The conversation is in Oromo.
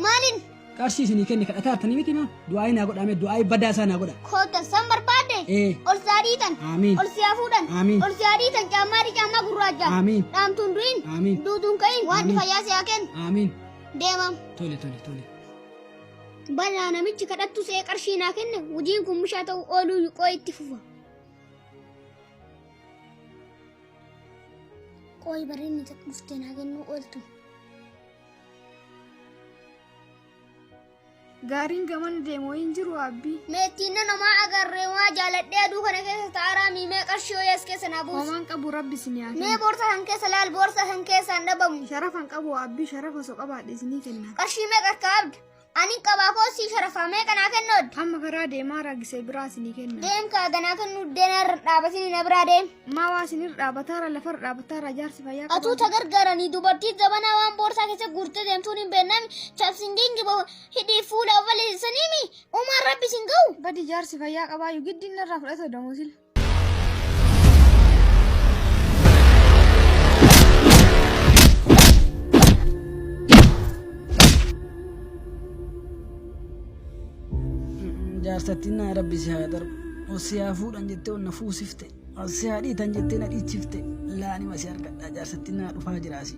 Maaliin? Qarshii isinii kenne kadhataa hartanii miti maa? Du'aa'ii naa godhaa mee du'aa'ii badaa isaa naa godha. Kootta san barbaadde. Ee. Ol si haa dhiitan. Aamiin. Ol si haa fuudhan. Aamiin. Ol si haa dhiitan caammaa adii caammaa gurraacha. Aamiin. Dhaamtuun du'in. Aamiin. Duutuun ka'in. Waan Aamiin. fayyaa si haa kennu. Aamiin. Deemam. Tole tole tole. Balaa namichi kadhattu see qarshii naa kenne hojiin kun mishaa ta'u ooluu qoo itti fufa. Qooyi barreenya dhuftee naa kennuu ooltu. Gaariin gamana deemu hin jiru abbii. Meettiin namaa agarree waa jaaladhee aduu kana keessa taaraa miimee qarshii hoyee as keessa naa buusu. Homaan qabu rabbi isin haa Mee kennu. boorsaa kan keessa laal boorsaa kan keessa hin dhabamu. Sharafa hin qabu abbii sharafa osoo qabaadhe isinii kenna. Qarshii meeqa harkaa qabda? Ani qabaa koo sii sharafaa meeqa naa kennoodda? Amma karaa deemaa ragisee biraa isinii kenna. Deem kaa ganaa kennuu deenarra dhaabatini na biraa deem. Maa waa isinirra dhaabataara lafarra dhaabataara jaarsi fayyaa Atuu qabaata. ta gargaaranii dubartii zabanaa waan boorsaa keessa guurtee deemtuun hin beennami. Chapsingiin hidhii fuula ofaleessaniimi. Uumaan rabbi sin ga'u. Badi jaarsi fayyaa qabaayu giddiin narraa fudhata damoosila. Jaarsattiin naa rabbi si haa darbu. Ol si haa fuudhan jettee ol na fuusifte. Ol si haa dhiitan jettee na dhiichifte. Laanima si argadha jaarsattiin naa dhufaa jiraasi.